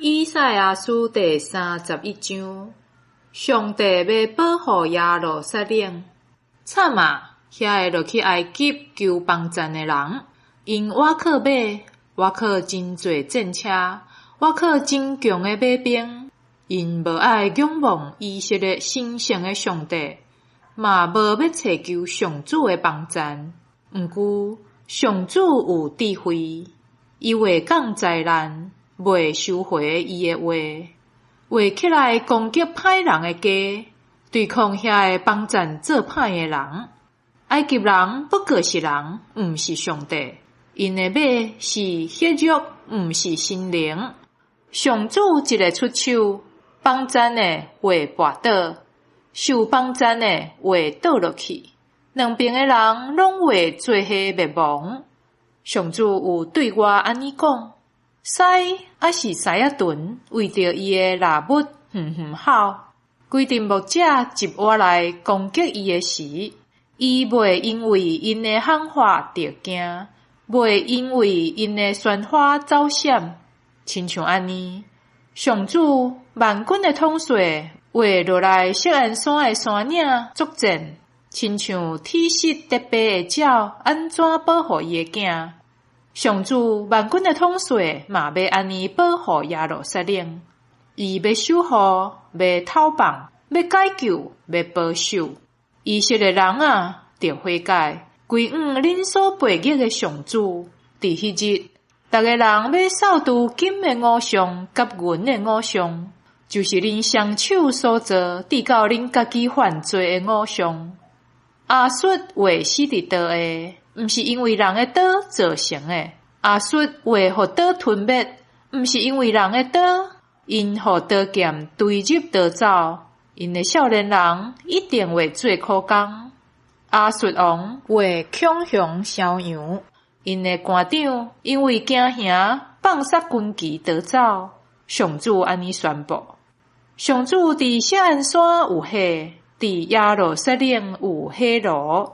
以賽亞書第三十一章，上帝欲保護耶路撒冷。慘啊！遐个落去埃及求幫贊的人，𪜶倚靠馬，倚靠真濟戰車，倚靠真強的馬兵，𪜶無愛仰望以色列神聖的上帝，嘛無欲揣求上主的幫贊。毋過上主有智慧，伊會降災難，袂收回伊的話，會起來攻擊歹人的家，對抗遐个幫贊做歹的人。埃及人不過是人，毋是上帝。𪜶的馬是血肉，毋是神靈。上主一个出手，幫贊的會跋倒，受幫贊的會倒落去。兩邊的人攏會做伙滅亡。上主有對我按呢講：獅抑是獅仔脣，為著伊的獵物遠遠吼，規陣牧者集倚來攻擊伊的時，伊袂因為𪜶的喊話著驚，袂因為𪜶的喧譁走閃。親像按呢，上主萬軍的統帥會落來錫安山的山嶺作戰，親像體恤得爸的鳥按怎保護伊的囝。上主萬軍的統帥嘛欲按呢保護耶路撒冷，伊欲守護，欲投放，欲解救，欲保守。以色列人啊，著悔改，歸向恁所背逆的上主。佇彼日，逐个人欲掃除金的偶像佮銀的偶像，就是恁雙手所做，致到恁家己犯罪的偶像。亞述會死佇刀下，毋是因為人的刀造成的；亞述會予刀吞滅，毋是因為人的刀。𪜶予刀劍追入逃走。𪜶的少年人一定會做苦工。亞述王會恐熊梟揚，𪜶的官長因為驚嚇放捒軍旗逃走。上主按呢宣布：上主佇錫安山有火，佇耶路撒冷有火爐。